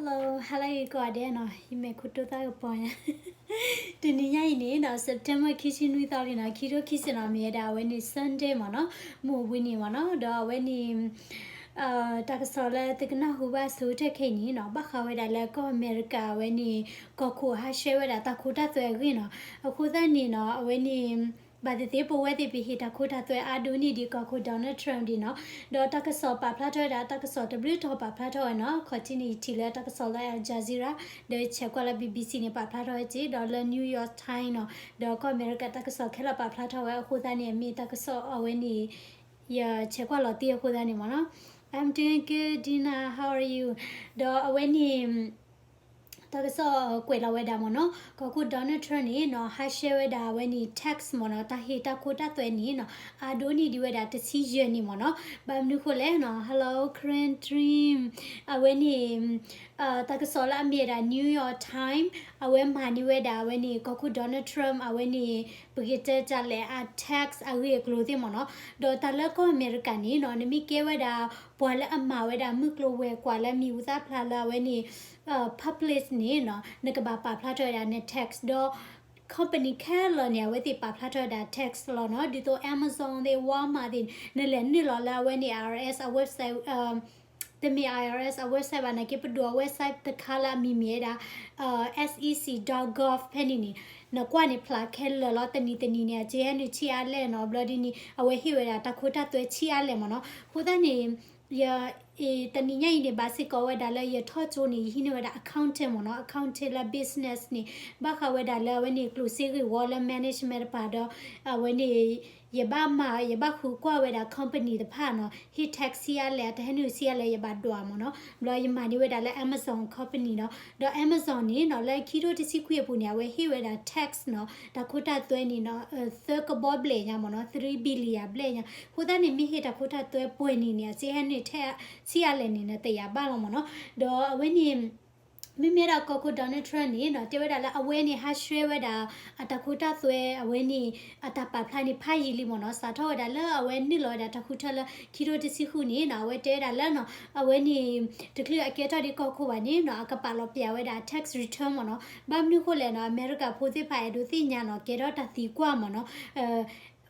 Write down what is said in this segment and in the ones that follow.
Hello ကိးဂၤဒဲးနီၤ, ယမ့ၢ်ခိၣ်တိသၣ်ကပီၤညါ, တနံၤညါအံၤန့ၣ်နီၤ September ခံဆံနွံသီလံနီၤ, ခံထိခံဆံနီၤ မ့ၢ်ဝဲဒၣ်အဝဲန့ၣ် Sunday မ့ၢ်နီၤ, မုၢ်ဝံၤနံၤမ့ၢ်နီၤ, ဒီးအဝဲန့ၣ် တၢ်ကစီၣ်လၢသုကနၢ်ဟူဘၣ်ဆိကတၢၢ်ခဲအံၤန့ၣ်နီၤ ဘၣ်ဃးဝဲဒၣ်လၢကီၢ်အမဲရကၤအဝဲန့ၣ် ကီၢ်ခိၣ်ဟးဆှဲဝဲဒၣ်တၢ်ခိတၢ်သွဲအဂ့ၢ်နီၤ, အဃိသတးန့ၣ်နီၤ အဝဲန့ၣ် ဘၣ်သ့ၣ်သ့ၣ်ပဝဲသ့ၣ်ပဟ့ၣ်တၢ်ခိတၢ်သွဲအါဒိၣ်န့ၢ်ဒံးကီၢ်ခိၣ် Donald Trump ဒံးနီၤ, ဒီးတၢ်ကစီၣ်ပာ်ဖျါထီၣ်ဝဲဒၣ် တၢ်ကစီၣ်တဘျုးတီၤပာ်ဖျါထီၣ်ဝဲနီၤ, ခီၣ်ထံးန့ၣ်ယထံၣ်လၢတၢ်ကစီၣ်လၢ Al Jazeera ဒီးဆဲးကွၢ်လၢ BBC န့ၣ် ပာ်ဖျါထီၣ်ဝဲက့ၤ, ဒီးလၢ New York Times နီၤ, ဒီးကီၢ်အမဲရကၤတၢ်ကစီၣ်ခဲလၢာ်ပာ်ဖျါထီၣ်ဝဲအဃိသတးန့ၣ် အမ့ၢ်တၢ်ကစီၣ်အဝဲန့ၣ် ယဆဲးကွၢ်လီၤတံၢ်အဃိသတးန့ၣ်မ့ၢ်နီၤ, I'm doing good, Dina, how are you? ဒီးအဝဲန့ၣ် တၢ်ကစီၣ်ကွဲးလီၤဝဲဒၣ်မ့ၢ်နီၤ, ကီၢ်ခိၣ် Donald Trump န့ၣ်နီၤ ဟးဆှဲဝဲဒၣ်အဝဲန့ၣ် tax မ့ၢ်နီၤ, တၢ်ဟ့ၣ်တၢ်ခိတၢ်သွဲန့ၣ်နီၤ အါဒိၣ်န့ၢ်ဒံးဝဲဒၣ်တဆံယဲၢ်နံၣ်မ့ၢ်နီၤ, ဘၣ်မနုၤဃိလဲၣ်နီၤ Hello Korean Dream အဝဲန့ၣ် တၢ်ကစီၣ်လၢအမ့ၢ်ဝဲဒၣ် New York Times အဝဲမၤန့ၢ်ဝဲဒၣ်အဝဲန့ၣ် ကီၢ်ခိၣ် Donald Trump အဝဲန့ၣ် ပကတဲတၢ်လဲၣ် အ tax အဂ့ၢ်အကျိၤသ့ၣ်မ့ၢ်နီၤ, ဒီးတၢ်လၢကီၢ်အမဲရကၤန့ၣ်နီၤ နမ့ၢ်ကဲဝဲဒၣ် ပှၤလၢအမၤဝဲဒၣ်မုၢ်ကျိၤဝဲၤကွာ်လၢအမံၤဟူသၣ်ဖျါလၢအဝဲန့ၣ် public န့ၣ်နီၤ နကဘၣ်ပာ်ဖျါထီၣ်ဝဲဒၣ်န tax ဒီး company ခဲလၢာ်န့ၣ် အဝဲသ့ၣ်ပာ်ဖျါထီၣ်ဝဲဒၣ် tax လီၤနီၤ, ဒ်သိး Amazon သ့ၣ် Walmart သ့ၣ် နလဲၤနုာ်လီၤလၢအဝဲန့ၣ် IRS အ website တမ့ၢ် IRS အ website ဘၣ်နာ်က့ ပဒိၣ်အ website တခါလၢအမံၤမ့ၢ်ဝဲဒၣ် sec.gov ဖဲန့ၣ်န့ၣ် နကွၢ်န့ၣ်ဖျါခဲလၢာ်လီၤ, တနံၤတနံၤန့ၣ် အကဲဟဲနုာ်ဆံးအါလဲၣ်နီၤ, ဘျီဒ်န့ၣ် အဝဲဟ့ၣ်ဝဲဒၣ်တၢ်ခိတၢ်သွဲဆံးအါလဲၣ်မ့ၢ်နီၤ, အဃိသတးန့ၣ် ယ တနံၤညါအံၤန့ၣ် ဘၣ်စ့ၢ်ကီးဝဲဒၣ်လၢယထီၣ်ကၠိန့ၣ် ယဟံးန့ၢ်ဝဲဒၣ် accountant မ့ၢ်နီၤ, accountant လၢ business န့ၣ် ဘၣ်ဃးဝဲဒၣ်လၢအဝဲန့ၣ် ကျိၣ်စ့ဂ့ၢ်ဝီလၢ management တပၤဒီး အဝဲန့ၣ် ယဘၣ်မၤ ယဘၣ်ဃုကွၢ်ဝဲဒၣ် company တဖၣ်နီၤ ဟ့ၣ် tax ဆံးအါလဲၣ် အတဟဲနုာ်ဆံးအါလဲၣ် ယဘၣ်ဒွးမ့ၢ်နီၤ, ဘျီယမၤန့ၢ်ဝဲဒၣ်လၢ Amazon company နီၤ, ဒီး Amazon န့ၣ်နီၤ လၢခံထိတဆံခွံအပူၤန့ၣ် အဝဲဟ့ၣ်ဝဲဒၣ် tax နီၤ တၢ်ခိတၢ်သွဲန့ၣ်နီၤ သၢကဘီဘျဲၣ်ညါမ့ၢ်နီၤ three billion ဘျဲၣ်ညါ, အဃိသတးန့ၣ် မ့ၢ်ဟ့ၣ်တၢ်ခိတၢ်သွဲပှဲၤနံၤန့ၣ် အကဲဟဲနုာ်ထဲဆံးအါလဲၣ်န့ၣ် နတယာ်ဘၣ်လီၤမ့ၢ်နီၤ, ဒီးအဝဲန့ၣ် မ့မ့ၢ်ဒၣ်ကီၢ်ခိၣ် Donald Trump န့ၣ်နီၤ တဲဝဲဒၣ်လၢအဝဲန့ၣ် ဟးဆှဲဝဲဒၣ် အတၢ်ခိတၢ်သွဲအဝဲန့ၣ် အတၢ်ပာ်ဖျါန့ၣ် ဖးယံာ်လံမ့ၢ်နီၤ, စးထီၣ်ဝဲဒၣ်လၢအဝဲနုာ်လီၤဝဲဒၣ်တၢ်ဃုထၢလၢ ခံထိတဆံဃုန့ၣ်နီၤ အဝဲတဲဝဲဒၣ်လၢနီၤ အဝဲန့ၣ် တချုးအကဲထီၣ်ဒံးကီၢ်ခိၣ်ဘၣ်န့ၣ်နီၤ အကပာ်လီၤပျံၤဝဲဒၣ် tax return မ့ၢ်နီၤ, ဘၣ်မနုၤဃိလဲၣ်နီၤ အမဲရကၤဖိသ့ၣ်တဖၣ်အဲၣ်ဒိးသ့ၣ်ညါနီၤ ကဲထီၣ်တၢ်သံကွၢ်မ့ၢ်နီၤ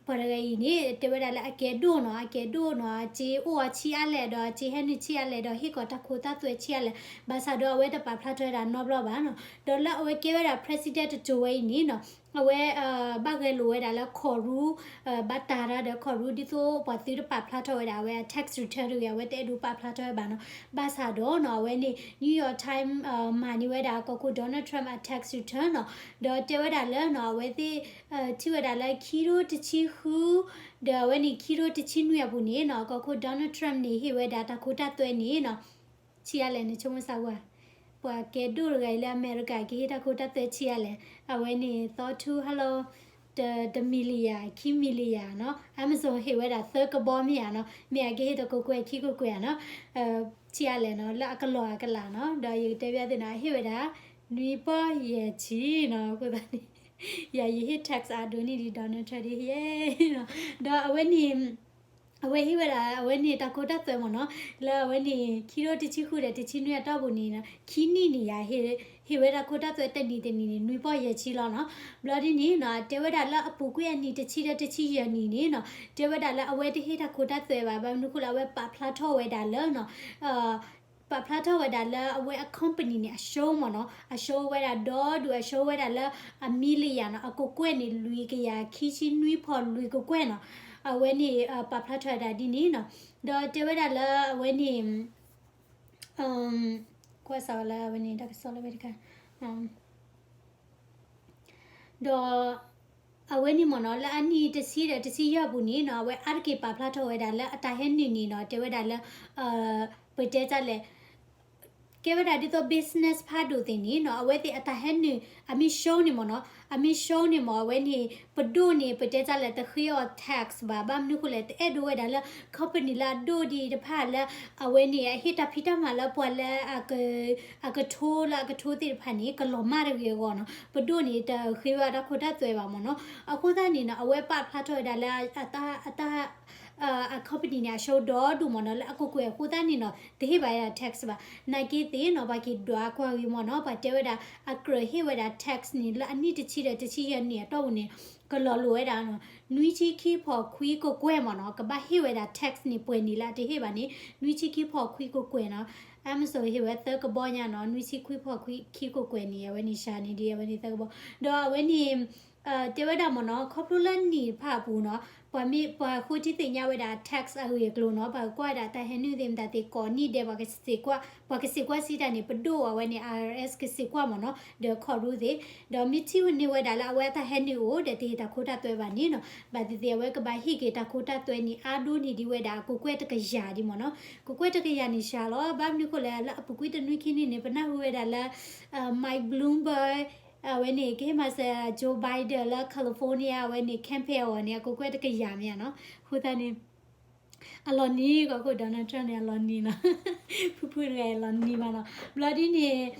ပှၤတဂၤအံၤန့ၣ် တဲဝဲဒၣ်လၢအကဲဒိၣ်နီၤ အကဲဒိၣ်နီၤ အစ့အိၣ်အီၤဆံးအါလဲၣ်ဒီး အစ့ဟဲနုာ်ဆံးအါလဲၣ်ဒီး ဟ့ၣ်ကီးတၢ်ခိတၢ်သွဲဆံးအါလဲၣ်, ဘၣ်ဆၣ်ဒီးအဝဲတပာ်ဖျါထီၣ်ဝဲဒၣ်နီတဘျီဘၣ်နီၤ, ဒီးလၢအဝဲကဲဝဲဒၣ် president တစိၤဝဲအံၤန့ၣ်နီၤ အဝဲ ဘၣ်ဂဲၤလိာ်ဝဲဒၣ်လၢ courtroom ဘၣ်တၢ်တၢ်ဒီး courtroom ဒ်သိးပှၤသုတပာ်ဖျါထီၣ်ဝဲဒၣ် အဝဲအ tax return တဂ့ၤ အဝဲတအဲၣ်ဒိးပာ်ဖျါထီၣ်ဝဲဘၣ်နီၤ, ဘၣ်ဆၣ်ဒီးနီၤ အဝဲန့ၣ် New York Times မၤန့ၢ်ဝဲဒၣ်ကီၢ်ခိၣ် Donald Trump အ tax return နီၤ, ဒီးတဲဝဲဒၣ်လၢနီၤ အဝဲသ့ၣ် ထံၣ်ဝဲဒၣ်လၢခံထိတဆံဃု ဒီးအဝဲန့ၣ်ခံထိတဆံနွံအပူၤန့ၣ်နီၤ ကီၢ်ခိၣ် Donald Trump န့ၣ် ဟ့ၣ်ဝဲဒၣ်တၢ်ခိတၢ်သွဲန့ၣ်နီၤ ဆံးအါလဲၣ်န့ၣ် ဆိကမိၣ်စၢ်ဝဲ ပှၤကဲဒိၣ်တဂၤအံၤလၢအမဲရကၤ ကဟ့ၣ်တၢ်ခိတၢ်သွဲဆံးအါလဲၣ်, အဝဲန့ၣ် သီထူ hello တ တ million ခံ million နီၤ, Amazon ဟ့ၣ်ဝဲဒၣ်သၢကဘီမ့ၢ်ဧါနီၤ, မ့ၢ်အကဟ့ၣ်တကကွဲၢ်ခံကကွဲၢ်ဧါနီၤ, ဆံးအါလဲၣ်နီၤ လၢအကလီၢ်အကလးနီၤ, ဒီးယကတဲဘၣ်သုနီၤ အဟ့ၣ်ဝဲဒၣ် နွံပီၢ်ယဲၢ်ဆံနီၤ, အဃိသတးန့ၣ် ယၤယဟ့ၣ် tax အါဒိၣ်န့ၢ်ဒံး Donald Trump ဒ်ဟ့ၣ်နီၤ, ဒီးအဝဲန့ၣ် အဝဲဟ့ၣ်ဝဲဒၣ် အဝဲန့ၣ်တၢ်ခိတၢ်သွဲမ့ၢ်နီၤ, လၢအဝဲန့ၣ် ခံထိတဆံဃုဒီးတဆံနွံအတီၢ်ပူၤန့ၣ် ခံနံၣ်န့ၣ် ယၤဟ့ၣ်ဝဲဒၣ်ခိတၢ်သွဲတနံၤတနံၤန့ၣ် နွံပီၢ်ယဲၢ်ဆံလီၤနီၤ, ဘျီဒ်န့ၣ်နီၤ တဲဝဲဒၣ်လၢအပူၤကွံာ်အနံၣ်တဆံဒီးတဆံယဲၢ်နံၣ်န့ၣ်နီၤ တဲဝဲဒၣ်လၢအဝဲတဟ့ၣ်တၢ်ခိတၢ်သွဲဘၣ်, ဘၣ်မနုၤဃိလၢအဝဲပာ်ဖျါထီၣ်ဝဲဒၣ်လၢနီၤ ပာ်ဖျါထီၣ်ဝဲဒၣ်လၢအဝဲအ company န့ၣ် အ show မ့ၢ်နီၤ, အ show ဝဲဒၣ်ဒီဒူၣ် အ show ဝဲဒၣ်လၢအ million နီၤ, အကကွဲၢ်န့ၣ် လွံၢ်ကယၤခံဆံနွံဖီလွံၢ်ကကွဲၢ်နီၤ, အဝဲန့ၣ် ပာ်ဖျါထီၣ်ဝဲဒၣ်ဒ်န့ၣ်နီၤ, ဒီးတဲဝဲဒၣ်လၢအဝဲန့ၣ် ကွၢ်စးဝဲလၢအဝဲန့ၣ် တၢ်ကစီၣ်လၢဝဲတခါ ဒီး အဝဲန့ၣ်မ့ၢ်နီၤ လၢအနံၣ်တဆံဒီးတဆံယဲၢ်ပူၤန့ၣ်နီၤ အဝဲအါတက့ၢ်ပာ်ဖျါထီၣ်ဝဲဒၣ်လၢအတၢ်ဟဲနုာ်န့ၣ်နီၤ တဲဝဲဒၣ်လၢ ပတဲတၢ်လဲၣ် ကဲဝဲဒၣ်ဒ်သိး business ဖးဒိၣ်သ့ၣ်န့ၣ်နီၤ အဝဲသ့ၣ်အတၢ်ဟဲနုာ် အမ့ၢ် show န့ၣ်မ့ၢ်နီၤ အမ့ၢ် show န့ၣ်မ့ၢ် အဝဲန့ၣ် ပဒိၣ်န့ၣ် ပတဲတၢ်လဲၣ် တဃ့အီၤ tax ဘၣ် ဘၣ်မနုၤဃိလဲၣ် တအဲၣ်ဒိးဝဲဒၣ်လၢ company လၢအဒိၣ်ဒံးတဖၣ်လၢ အဝဲန့ၣ် အဟ့ၣ်တၢ်ဖံးတၢ်မၤလၢပှၤလၢ အကထိလၢအကထိသ့ၣ်တဖၣ်န့ၣ် ကလီၤမၢ်တဂ့ၤအဂီၢ်နီၤ ပဒိၣ်န့ၣ် တဃ့ဝဲတၢ်ခိတၢ်သွဲဘၣ်မ့ၢ်နီၤ အဃိသတးန့ၣ်နီၤ အဝဲပာ်ဖျါထီၣ်ဝဲဒၣ်လၢ အတၢ် အ company န့ၣ် အရှုံးဒီဒူၣ်မ့ၢ်နီၤ လၢအကကွဲၢ်အဃိသတးန့ၣ်နီၤ တဟ့ၣ်ဘၣ်ဝဲဒၣ် tax ဘၣ်. နာ်က့သ့ၣ်နီၤ ပှၤက့ၤဒွးကွၢ်ဂ့ၤမ့ၢ်နီၤ ပှၤတဲဝဲဒၣ် အကြၢးဟ့ၣ်ဝဲဒၣ် tax န့ၣ် လၢအနံၣ်တဆံဒီးတဆံယဲၢ်နံၣ်အတီၢ်ပူၤန့ၣ် ကလီၤလိာ်ဝဲဒၣ်နီၤ နွံဆံခံဖီၣ်ခွံကကွဲၢ်မ့ၢ်နီၤ ကဘၣ်ဟ့ၣ်ဝဲဒၣ် tax န့ၣ် ပှဲၤနံၣ်လၢအတဟ့ၣ်ဘၣ်န့ၣ် နွံဆံခံဖီၣ်ခွံကကွဲၢ်နီၤ Amazon ဟ့ၣ်ဝဲသၢကဘီညါနီၤ နွံဆံခွံဖီၣ်ခွံခံကကွဲၢ်န့ၣ် အဝဲန့ၣ် စှၤန့ၢ်ဒံးအဝဲန့ၣ်သၢကဘီ ဒီးအဝဲန့ၣ် တဲဝဲဒၣ်မ့ၢ်နီၤ ခီဖျိလၢနံၣ်တဖၣ်အပူၤနီၤ ပှၤမ့ၢ်ပှၤဃိထံသ့ၣ်ညါဝဲဒၣ် tax အဂ့ၢ်အကျိၤနီၤ ပှၤကကွၢ်ဝဲဒၣ်တၢ်ဟဲနုာ်သ့ၣ်မတၤသ့ၣ်ကိးနံၣ်ဒဲး ပှၤကစံးကွၢ် ပှၤကစံးကွၢ်စံးတၢ်န့ၣ် ပဒိၣ်အဝဲန့ၣ် IRS ကစံးကွၢ်မ့ၢ်နီၤ ဒီးခီၣ်ရူသ့ၣ် ဒီးမ့ၢ်ထံၣ်န့ၢ်ဝဲဒၣ်လၢအဝဲအတၢ်ဟဲနုာ်အိၣ်ဒီးတဟ့ၣ်တၢ်ခိတၢ်သွဲဘၣ်န့ၣ်နီၤ ဘၣ်သ့ၣ်သ့ၣ်အဝဲကဘၣ်ဟ့ၣ်က့ၤတၢ်ခိတၢ်သွဲန့ၣ် အါဒိၣ်န့ၢ်ဒံးဝဲဒၣ် ကကွဲၢ်တကယၤဒံးမ့ၢ်နီၤ ကကွဲၢ်တကယၤန့ၣ်စှၤလီၤ ဘၣ်မနုၤဃိလဲၣ် လၢအပူၤကွံာ်တနွံခံနွံန့ၣ် ပနၢ်ဟူဝဲဒၣ်လၢ Mike Bloomberg အဝဲန့ၣ် ကဟ့ၣ်မၤစၢၤ Joe Biden လၢ California အဝဲန့ၣ် campaign အဂီၢ်န့ၣ် အကကွဲၢ်တကယၤမ့ၢ်နီၤ အဃိသတးန့ၣ် အလီၤနံၤ ကီၢ်ခိၣ် Donald Trump န့ၣ် အလီၤနံၤနီၤ ဖုဖုတဂၤအလီၤနံၤဘၣ်နီၤ ဘျီဒ်န့ၣ်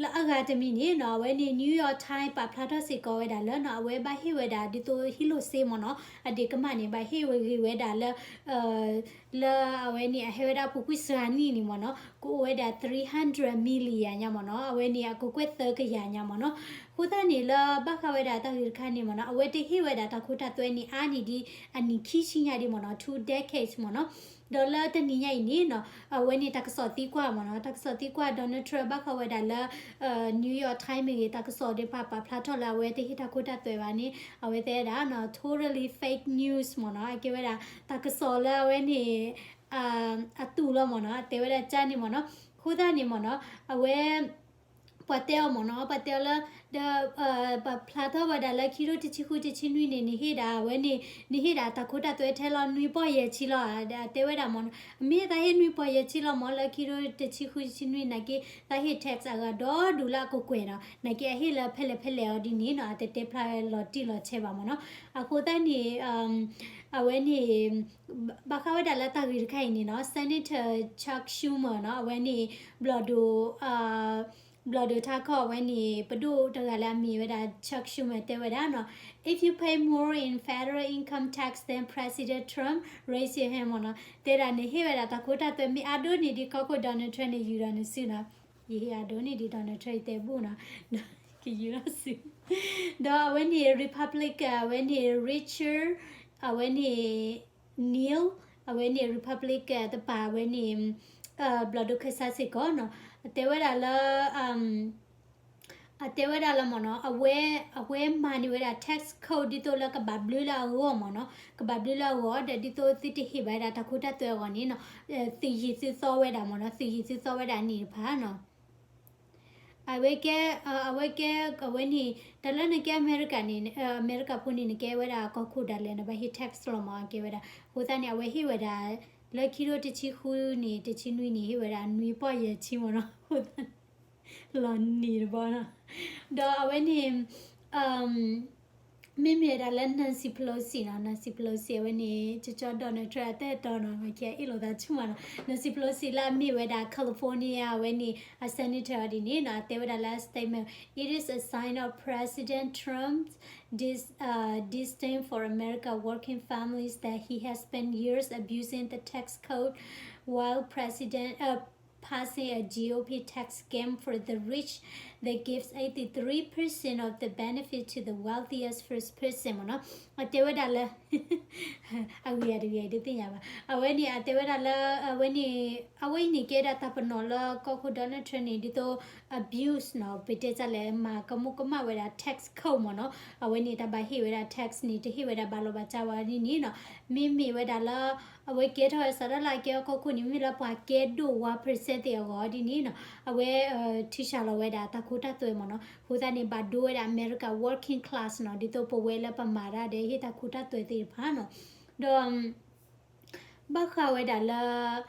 လၢအဂၤတမံၤန့ၣ်နီၤ အဝဲန့ၣ် New York Times ပာ်ဖျါထီၣ်စ့ၢ်ကီးဝဲဒၣ်လၢနီၤ အဝဲဘၣ်ဟ့ၣ်ဝဲဒၣ်ဒ်သိးဟံၣ်လိာ်စ့မ့ၢ်နီၤ အဒ့ၣ်ကမၣ်န့ၣ် ဘၣ်ဟ့ၣ်ဝဲဂ့ၤဝဲဒၣ်လၢ လၢအဝဲန့ၣ်အဟဲဝဲဒၣ်ပူၤကွံာ်စှၤနံၣ်န့ၣ်မ့ၢ်နီၤ ကအိၣ်ဝဲဒၣ် three hundred million ညါမ့ၢ်နီၤ အဝဲန့ၣ်အကကွဲၢ်သၢကယၤညါမ့ၢ်နီၤ အဃိသတးန့ၣ်လၢဘၣ်ဃးဝဲဒၣ်တၢ်ဂ့ၢ်တခါန့ၣ်မ့ၢ်နီၤ အဝဲတဟ့ၣ်ဝဲဒၣ်တၢ်ခိတၢ်သွဲန့ၣ် အါန့ၢ်ဒံးအနံၣ်ခံဆံညါဒံးမ့ၢ်နီၤ two decades မ့ၢ်နီၤ ဒီးလၢတနံၤညါအံၤန့ၣ်နီၤ အဝဲန့ၣ်တၢ်ကစီၣ်သံကွၢ်မ့ၢ်နီၤ တၢ်ကစီၣ်သံကွၢ် Donald Trump ဘၣ်ဃးဝဲဒၣ်လၢ New York Times မ့ၢ်ဂ့ၤ တၢ်ကစီၣ်သ့ၣ်တဖၣ်ပာ်ဖျါထီၣ်လၢအဝဲတဟ့ၣ်တၢ်ခိတၢ်သွဲဘၣ်န့ၣ် အဝဲတဲဝဲဒၣ်နီၤ totally fake news မ့ၢ်နီၤ အကဲဝဲဒၣ် တၢ်ကစီၣ်လၢအဝဲန့ၣ် အတူၢ်လီၤမ့ၢ်နီၤ အတဲဝဲဒၣ်ကၢ်န့ၣ်မ့ၢ်နီၤ အဃိသတးန့ၣ်မ့ၢ်နီၤ အဝဲ ပှၤတဲအီၤမ့ၢ်နီၤ ပှၤတဲအီၤလၢ ဒီး ပာ်ဖျါထီၣ်ဝဲဒၣ်လၢခံထိတဆံဃုတဆံနွံန့ၣ် နဟ့ၣ်ဒၣ်အဝဲန့ၣ် နဟ့ၣ်ဒၣ်တၢ်ခိတၢ်သွဲထဲလီၤနွံပီၢ်ယဲၢ်ဆံလီၤ တဲဝဲဒၣ်မ့ၢ်နီၤ အမ့ၢ်သးဟ့ၣ်နွံပီၢ်ယဲၢ်ဆံလီၤမ့ၢ် လၢခံထိတဆံဃုတဆံနွံနာ်က့ သးဟ့ၣ် tax အဂၤဒီဒူၣ်လၢအကကွဲၢ်နီၤ နာ်က့အဟ့ၣ်လၢဖဲလဲၣ်ဖဲလဲၣ်အီၤဒ်န့ၣ်နီၤ အတတဲဖျါလီၤတံၢ်လီၤဆဲးဘၣ်မ့ၢ်နီၤ အဃိသတးန့ၣ် အဝဲန့ၣ် ဘၣ်ဃးဝဲဒၣ်လၢတၢ်ဂ့ၢ်တခါအံၤန့ၣ်နီၤ Senator Chuck Schumer နီၤ အဝဲန့ၣ် ဘျီၣ်ဒိၣ် ဘျီၣ်ဒိၣ်ထါခီၣ်အဝဲန့ၣ် ပဒိၣ်တဂၤလၢအမ့ၢ်ဝဲဒၣ် Chuck Schumer တဲဝဲဒၣ်နီၤ If you pay more in federal income tax than President Trump, raise your hand မ့ၢ်နီၤ တဲဒၣ်နဟ့ၣ်ဝဲဒၣ်တၢ်ခိတၢ်သွဲမ့ၢ်အါဒိၣ်န့ၢ်ဒံးကီၢ်ခိၣ် Donald Trump န့ၣ် ယူၤဒီးနစုနီၤ ယဟ့ၣ်အါဒိၣ်န့ၢ်ဒံး Donald Trump ယတဲဘူၣ်နီၤ ကယူၤဒီးစု ဒီးအဝဲန့ၣ် Republican အဝဲန့ၣ် Richard အဝဲန့ၣ် Neal အဝဲန့ၣ် Republican တပၤအဝဲန့ၣ် ဘျီၣ်ဒိၣ်ခၢၣ်စးစ့ၢ်ကီးနီၤ အတဲဝဲဒၣ်လၢ အတဲဝဲဒၣ်လၢမ့ၢ်နီၤ အဝဲ အဝဲမၤန့ၢ်ဝဲဒၣ် tax code ဒ်သိးလၢကဘၣ်ဘျုးလၢအဂီၢ်မ့ၢ်နီၤ ကဘၣ်ဘျုးလၢအဂီၢ် ဒီးဒ်သိးသုတဟ့ၣ်ဘၣ်ဝဲဒၣ်တၢ်ခိတၢ်သွဲအဂီၢ်န့ၣ်နီၤ သုးယံၤသုးသီဝဲဒၣ်မ့ၢ်နီၤ သုးယံၤသုးသီဝဲဒၣ်အနံၣ်တဖၣ်နီၤ အဝဲကဲ အဝဲကဲ အဝဲန့ၣ် တၢ်လၢနကဲအမဲရကၤန့ၣ် အမဲရကၤဖိန့ၣ် နကဲဝဲဒၣ်ကီၢ်ခိၣ်ဒၣ်လဲာ် နဘၣ်ဟ့ၣ် tax လီၤမ့ၢ် အကဲဝဲဒၣ် အဃိသတးန့ၣ် အဝဲဟ့ၣ်ဝဲဒၣ် လၢခံထိတဆံဃုန့ၣ် တဆံနွံန့ၣ် ဟ့ၣ်ဝဲဒၣ်နွံပီၢ်ယဲၢ်ဆံမ့ၢ်နီၤ လီၤနံၤတဘီနီၤ ဒီးအဝဲန့ၣ် မ့မ့ၢ်ဝဲဒၣ်လၢ Nancy Pelosi နီၤ Nancy Pelosi အဝဲန့ၣ် ကၠီကၠီ Donald Trump အတၢ်အဲၣ်တီနီၤ မ့ၢ်ကဲအ့ၣ်လိာ်သးဆူၣ်မးနီၤ Nancy Pelosi လၢအမ့ၢ်ဝဲဒၣ် California အဝဲန့ၣ် အ senator ဒ်န့ၣ်နီၤ အတဲဝဲဒၣ်လၢအ statement, It is a sign of President Trump's dis, uh, disdain for America working families that he has spent years abusing the tax code while president, uh, passing a G O P tax scheme for the rich that gives eighty-three percent of the benefit to the wealthiest first person မ့ၢ်နီၤ အတဲဝဲဒၣ်လၢ အဂ့ၢ်အတဂ့ၢ်ဒုးသ့ၣ်ညါဘၣ် အဝဲန့ၣ် အတဲဝဲဒၣ်လၢ အဝဲန့ၣ် အဝဲအံၤန့ၣ်ကဲဒၣ်တၢ်ပနီၣ်လၢကီၢ်ခိၣ် Donald Trump န့ၣ် ဒ်သိး abuse နီၤ ပတဲတၢ်လဲၣ် မၤကမူၣ်ကမၣ်ဝဲဒၣ် tax code မ့ၢ်နီၤ အဝဲန့ၣ်တၢ်ဘၣ်ဟ့ၣ်ဝဲဒၣ် tax န့ၣ် တဟ့ၣ်ဝဲဒၣ်ဘၣ်လီၤဘၣ်စးဝဲဒ်န့ၣ်နီၤ မ့မ့ၢ်ဝဲဒၣ်လၢ အဝဲကဲထီၣ်ဝဲစးထီၣ်လၢအကဲအီၤကီၢ်ခိၣ်န့ၣ် မ့ၢ်လၢပှၤကဲဒိၣ်ဝါ percent သ့ၣ်အဂီၢ်ဒ်န့ၣ်နီၤ အဝဲ ထံၣ်ဆၣ်လီၤဝဲဒၣ်တၢ်ခိတၢ်သွဲမ့ၢ်နီၤ အဃိသတးန့ၣ် ဘၣ်ဒိဝဲဒၣ် America working class နီၤ ဒ်သိးပဝဲလၢပမၤတၢ်ဒီးဟ့ၣ်တၢ်ခိတၢ်သွဲသ့ၣ်တဖၣ်နီၤ ဒီး ဘၣ်ဃးဝဲဒၣ်လၢ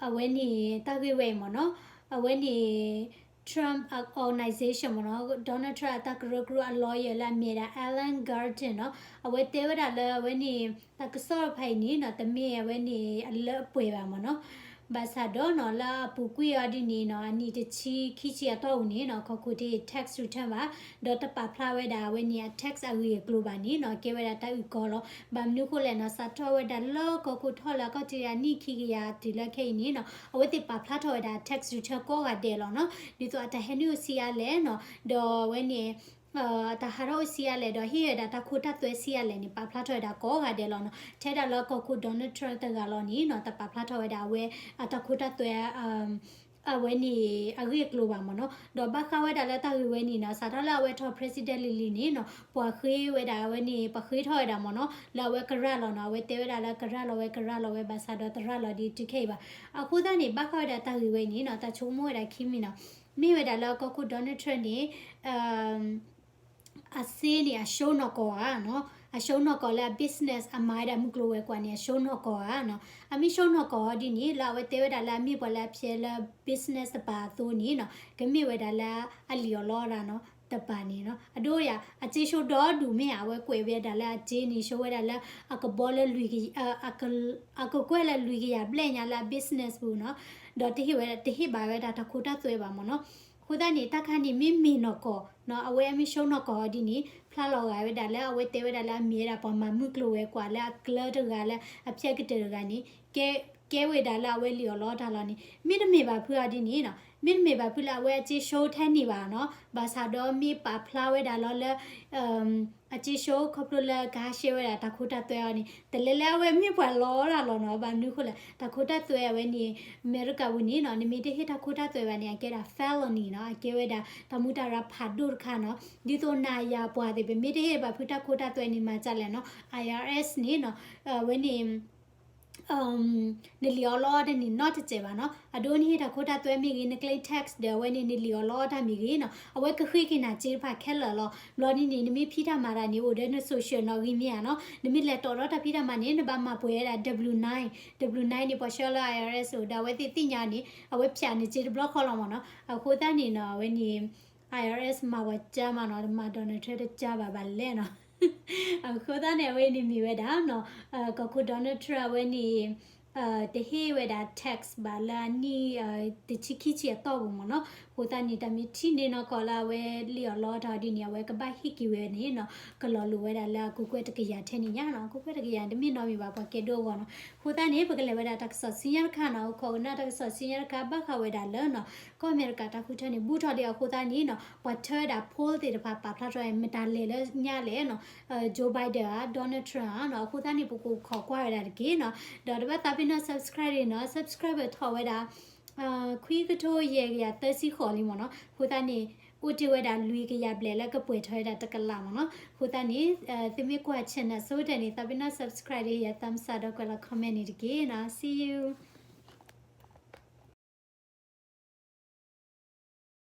အဝဲန့ၣ် တၢ်ဂ့ၢ်ဝဲအံၤမ့ၢ်နီၤ အဝဲန့ၣ် Trump organization မ့ၢ်နီၤ Donald Trump အတၢ်ကရၢကရိအ lawyer လၢအမ့ၢ်ဝဲဒၣ် Alan Gordon နီၤ အဝဲတဲဝဲဒၣ်လၢအဝဲန့ၣ် တၢ်ကစီၣ်တဖၣ်အံၤန့ၣ်နီၤ တမ့ၢ်အဝဲန့ၣ်အလၢအပှဲၤဘၣ်မ့ၢ်နီၤ ဘၣ်ဆၣ်ဒီးနီၤ လၢအပူၤကွံာ်အီၤဒ်န့ၣ်နီၤ အနံၣ်တဆံခံဆံအတီၢ်ပူၤန့ၣ်နီၤ ကီၢ်ခိၣ်တဟ့ၣ် tax return ဘၣ်, ဒီးတပာ်ဖျါဝဲဒၣ်အဝဲန့ၣ်အ tax အဂ့ၢ်အကျိၤဘၣ်န့ၣ်နီၤ ကဲဝဲဒၣ်တၢ်အုၣ်ကီၤလီၤ. ဘၣ်မနုၤဃိလဲၣ်နီၤ စးထီၣ်ဝဲဒၣ်လၢကီၢ်ခိၣ်ထီၣ်လၢအကီၢ်တရံးအနံၣ်ခံကယၤတုၤလၢခဲအံၤန့ၣ်နီၤ အဝဲသ့ၣ်ပာ်ဖျါထီၣ်ဝဲဒၣ် tax return ကိးဂၤဒဲးလီၤနီၤ. ဒ်သိးအတၢ်ဟဲနုာ်အိၣ်ဆံးအါလဲၣ်နီၤ ဒီးအဝဲန့ၣ် တၢ်ဟးထီၣ်အိၣ်ဆံးအါလဲၣ် ဒီးဟ့ၣ်ဝဲဒၣ်တၢ်ခိတၢ်သွဲဆံးအါလဲၣ်န့ၣ် ပာ်ဖျါထီၣ်ဝဲဒၣ်ကိးဂၤဒဲးလီၤနီၤ. ထဲဒၣ်လၢကီၢ်ခိၣ် Donald Trump တဂၤလီၤန့ၣ်နီၤ တပာ်ဖျါထီၣ်ဝဲဒၣ်အဝဲအတၢ်ခိတၢ်သွဲ အဝဲန့ၣ်အဂ့ၢ်အကျိၤဘၣ်မ့ၢ်နီၤ. ဒီးဘၣ်ဃးဝဲဒၣ်လၢတၢ်ဂ့ၢ်ဝဲန့ၣ်နီၤ စးထီၣ်လၢအဝဲထီၣ် president လံၤလံၤန့ၣ်နီၤ ပှၤဃ့ဝဲဒၣ်အဝဲန့ၣ် ပှၤဃ့ထီၣ်ဝဲဒၣ်မ့ၢ်နီၤ လၢအဝဲကရၤလီၤနီၤ. အဝဲတဲဝဲဒၣ်လၢကရၤလီၤဝဲ ကရၤလီၤဝဲ ဘၣ်ဆၣ်ဒီးတရၤလီၤဒံးတုၤခဲအံၤဘၣ်. အဃိသတးန့ၣ် ဘၣ်ဃးဝဲဒၣ်တၢ်ဂ့ၢ်ဝဲန့ၣ်နီၤ တၢ်ဆိကမိၣ်ဝဲဒၣ်ခံမံၤနီၤ မ့ၢ်ဝဲဒၣ်လၢကီၢ်ခိၣ် Donald Trump န့ၣ် အစ့န့ၣ် အ show နီၢ်ကီၢ်ဧါနီၤ, အ show နီၢ်ကီၢ်လၢအ business အမၤဝဲဒၣ်မုၢ်ကျိၤဝဲၤကွာ်န့ၣ် အ show နီၢ်ကီၢ်ဧါနီၤ. အမ့ၢ် show နီၢ်ကီၢ်အီၤဒ်န့ၣ် လၢအဝဲတဲဝဲဒၣ်လၢအမ့ၢ်ပှၤလၢအဖျဲးလၢ business တပၤအသိးန့ၣ်နီၤ ကမ့ၢ်ဝဲဒၣ်လၢအလံၣ်အီၣ်လီအီၣ်တၢ်နီၤ တပၤန့ၣ်နီၤ. အဒိယၤ အစ့ show ဒီဒူၣ်မ့ၢ်ဧါ အဝဲကွဲးဝဲဒၣ်လၢအစ့န့ၣ် show ဝဲဒၣ်လၢအကဘီလၢလွံၢ်ကယၤ အကကွဲၢ်လၢလွံၢ်ကယၤဘျဲၣ်ညါလၢအ business ပူၤနီၤ. ဒီးတဟ့ၣ်ဝဲ တဟ့ၣ်ဘၣ်ဝဲဒၣ်တၢ်ခိတၢ်သွဲဘၣ်မ့ၢ်နီၤ. အဃိသတးန့ၣ် တၢ်ခါန့ၣ်မ့ၢ်မ့ၢ်နီၢ်ကီၢ်နီၤ အဝဲအမ့ၢ် show နီၢ်ကီၢ်အီၤဒ်န့ၣ် ဖျါလီၤဂာ်ဝဲဒၣ်လၢအဝဲတဲဝဲဒၣ်လၢအမ့ၢ်ဝဲဒၣ်ပှၤမၤမုၢ်ကျိၤဝဲၤကွာ်လၢအကျၢၤတဂၤလၢအဖျဲးကတၢၢ်တဂၤန့ၣ် ကဲဝဲဒၣ်လၢအဝဲလံၣ်အီၣ်လီအီၣ်တၢ်လီၤန့ၣ် မ့တမ့ၢ်ဘၣ်ဖုးအီၤဒ်န့ၣ်နီၤ မ့တမ့ၢ်ဘၣ်ဖုးလၢအဝဲအစ့ show ထဲန့ၣ်ဘၣ်နီၤ ဘၣ်ဆၣ်ဒီးမ့ၢ်ပာ်ဖျါဝဲဒၣ်လီၤလၢ အစ့ show ခီဖျိလၢကဟးရှဲဝဲဒၣ်တၢ်ခိတၢ်သွဲအီၤန့ၣ် တလဲၤလၢအဝဲမ့ၢ်ပှၤလီတၢ်လီၤနီၤ. ဘၣ်မနုၤဃိလဲၣ် တၢ်ခိတၢ်သွဲအဝဲန့ၣ် အမဲရကၤပူၤန့ၣ်နီၤ နမ့ၢ်တဟ့ၣ်တၢ်ခိတၢ်သွဲဘၣ်န့ၣ် အကဲဒၣ် felony နီၤ အကဲဝဲဒၣ်တၢ်မူတၢ်ရၢ်ဖးဒိၣ်တခါနီၤ. ဒ်သိးနၤယၤပှၤသ့ၣ် ပမ့ၢ်တဟ့ၣ်ဘၣ်ဖုးတၢ်ခိတၢ်သွဲန့ၣ် မၤဒ်လဲၣ်နီၤ IRS န့ၣ်နီၤ အဝဲန့ၣ် နလံၣ်အီၣ်လီအီၣ်တၢ်န့ၣ်နီတစဲးဘၣ်နီၤ. အဒိနဟ့ၣ်တၢ်ခိတၢ်သွဲမ့ၢ်ဂ့ၤ န claim tax ဒီးအဝဲန့ၣ် နလံၣ်အီၣ်လီအီၣ်တၢ်မ့ၢ်ဂ့ၤနီၤ အဝဲကဃ့က့ၤနၤစ့တဖၣ်ခဲလၢာ်လီၤ. ဘျီဒ်န့ၣ် နမ့ၢ်ဖံးတၢ်မၤတၢ်န့ၣ် အိၣ်ဒီးန social နီၤ ဂ့ၤမ့ၢ်ဧါနီၤ. နမ့ၢ်လဲၤတီၣ်ထီၣ်တၢ်ဖံးတၢ်မၤန့ၣ် နဘၣ်မၤပှဲၤဝဲဒၣ် W nine, W nine န့ၣ် ပှၤဆှၢလၢ IRS အိၣ်ဒီးအဝဲသ့ၣ်သ့ၣ်ညါန့ၣ် အဝဲဖၠးနစ့တဘျီဃီလီၤမ့ၢ်နီၤ. အဃိသတးန့ၣ်နီၤ အဝဲန့ၣ် IRS မၤပှၤကါမးနီၤ တမၤ Donald Trump တကါဘၣ်ဘၣ်လဲၣ်နီၤ. အဃိသတးန့ၣ် အဝဲန့ၣ်မ့ၢ်ဝဲဒၣ်နီၤ ကီၢ်ခိၣ် Donald Trump အဝဲန့ၣ် တဟ့ၣ်ဝဲဒၣ် tax ဘၣ်လၢအနံၣ် တဆံခံဆံအတီၢ်ပူၤမ့ၢ်နီၤ. အဃိသတးန့ၣ် တၢ်မ့ၢ်ထံၣ်န့ၢ်နီၢ်ကီၢ်လၢအဝဲလံၣ်အီၣ်လီအီၣ်တၢ်ဒ်န့ၣ် အဝဲကဘၣ်ဟ့ၣ်က့ၤဝဲန့ၣ်နီၤ ကလီၤလိာ်ဝဲဒၣ်လၢအကကွဲၢ်တကယၤထဲန့ၣ်ညါနီၤ. အကကွဲၢ်တကယၤတမ့ၢ်နီတမံၤဘၣ် ပှၤကဲဒိအဂီၢ်နီၤ. အဃိသတးန့ၣ် ပကလဲၤဝဲဒၣ်တၢ်ကစီၣ်ဆူညါတခါနီၤ အိၣ်ခိးကနၣ်တၢ်ကစီၣ်ဆူညါတခါ ဘၣ်ဃးဝဲဒၣ်လၢနီၤ ကီၢ်အမဲရကၤတၢ်ဃုထၢန့ၣ် ဘူးထီၣ်လံအဃိသတးန့ၣ်နီၤ ပှၤထၢဝဲဒၣ် poll သ့ၣ်တဖၣ်ပာ်ဖျါထီၣ် မတၤလဲၤလၢညါလဲၣ်နီၤ Joe Biden ဧါ Donald Trump ဧါနီၤ. အဃိသတးန့ၣ် ပကအိၣ်ခိးကွၢ်ဝဲဒၣ်တက့ၢ်နီၤ. ဒီးတဘၣ်သးပ့ၤနီၣ် subscribe န့ၣ်နီၤ subscribe ထီၣ်ဝဲဒၣ် ခွံကထိယဲၢ်ကယၤသၢဆံဃိးလံမ့ၢ်နီၤ. အဃိသတးန့ၣ် အိၣ်တ့ၢ်ဝဲဒၣ်လွံၢ်ကယၤဘျဲၣ်လၢကပှဲၤထီၣ်ဝဲဒၣ်တကလးမ့ၢ်နီၤ. အဃိသတးန့ၣ် သုမ့ၢ်ကွၢ် channel အဆိကတၢၢ်န့ၣ် သးပ့ၤနီၣ် subscribe ဒီးယၤ thumbs up ဒီးကွဲးလီၤ comment န့ၣ်တက့ၢ်နီၤ. See you.